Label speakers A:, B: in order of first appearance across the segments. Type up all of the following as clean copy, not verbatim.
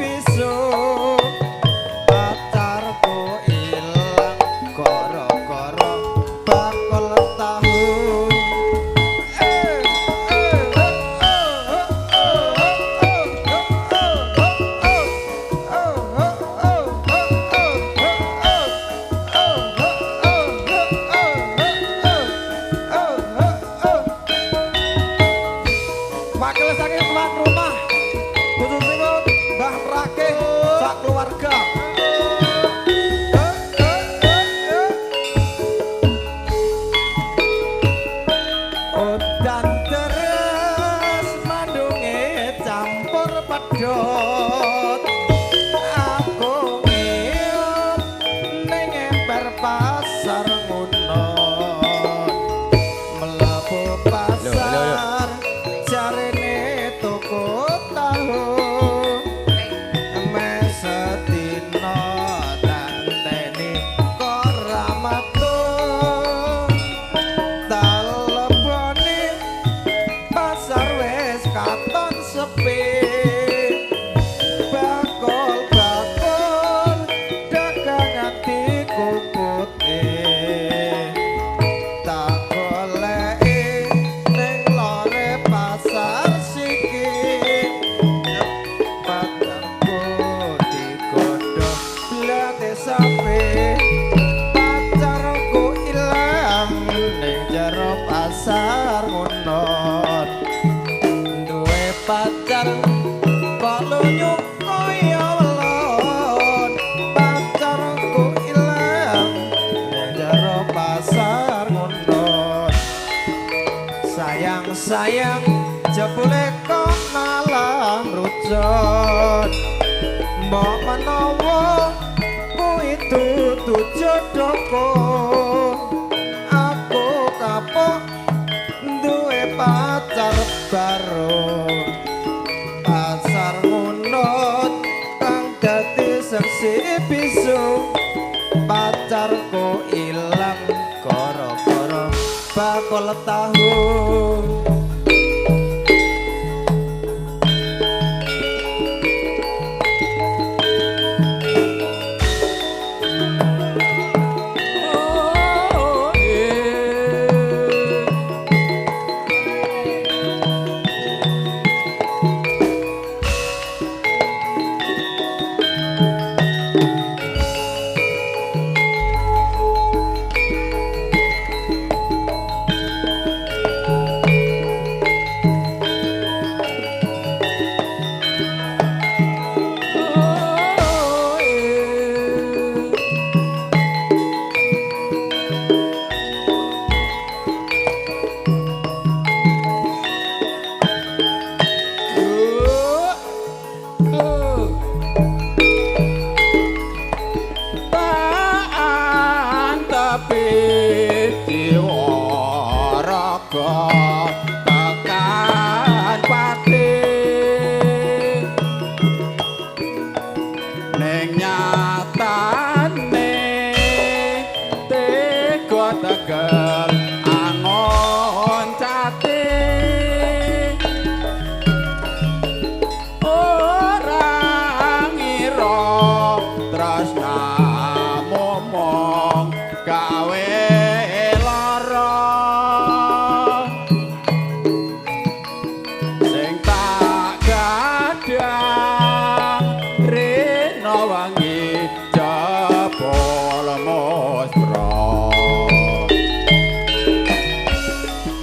A: bisu. Pacarku ilang gara-gara bakul tahu. Wakil saking tuan rumah khususipun Mbah Rakeh sak keluarga. Udan deres mandunge campur pedhot. Aku ngiyup ning emper pasar Ngunut. Mlebu pasar jarene tuku tahu. Meh sedina tak enteni kok ra metu. Talebone pasar wis katon sepi. Bakul-bakul dagangan dikukuti. Tak goleki ning lore pasar siki. Pacarku digodhog blate sapi. Pacarku ilang ning jero pasar Ngunut. Duwe pacar kok lunyu kaya welut. Pacarku ilang ning jero pasar Ngunut. Sayang-sayang jebule kok malah mrucut. Mbok menawa kuwi dudu jodohku. Aku kapok duwe pacar baru. Pasar Ngunut kang dadi seksi bisu. Pacarku ilang gara-gara bakul tahu.
B: Oh, eh. Oh, eh. Tepi jiwa raga tekan pati ning nyatane tega tegel angon cate ora ngira tresnamu mung gawe lara sing tak gadang rena wangi jebul muspra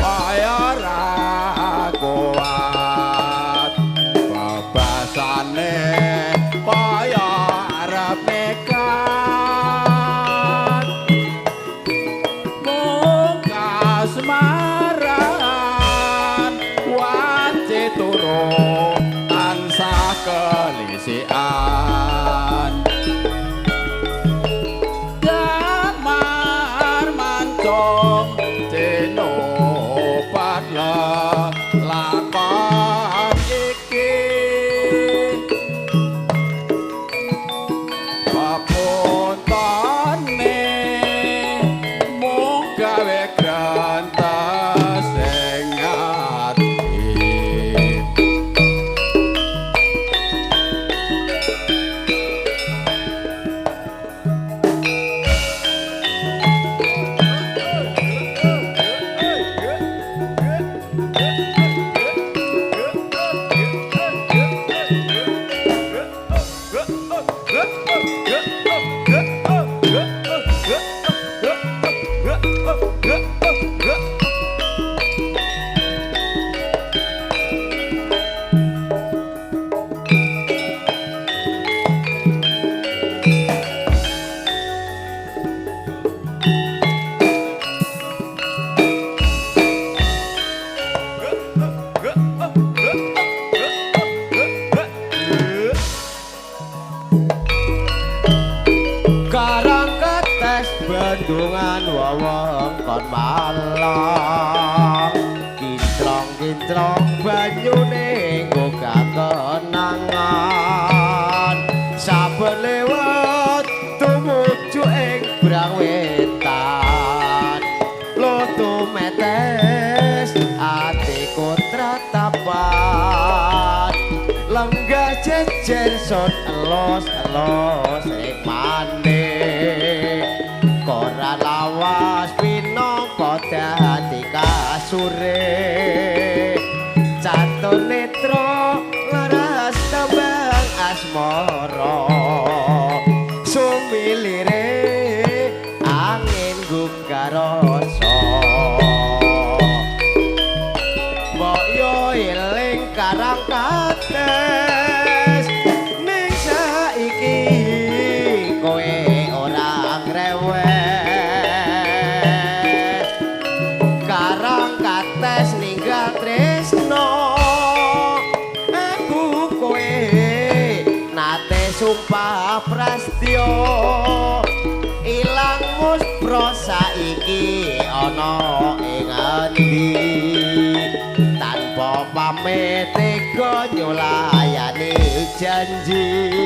B: kaya ra kuat bebasane kaya arep nekat mung kasmaran wanci turu tansah kelisian.
C: Bendungan wewengkon Malang. Kinclong-kinclong banyune nggo kenangan. Saben lewat tumuju ing Brang Wetan. Lutu metes atiku tratapan. Lenggah jejer son elos-elos rikmane. Koran lawas pinangka dadi kasure. Catur netra laras tembang asmara. Sumilire angin gugah rasa. Mbok yo eling karang kates ning saiki kowe ora ngrewes. Karang kates ninggal tresno aku kowe nate sumpah prastya. Ilang muspro saiki ana ing endi. Tanpa pamit tega nyulayani janji.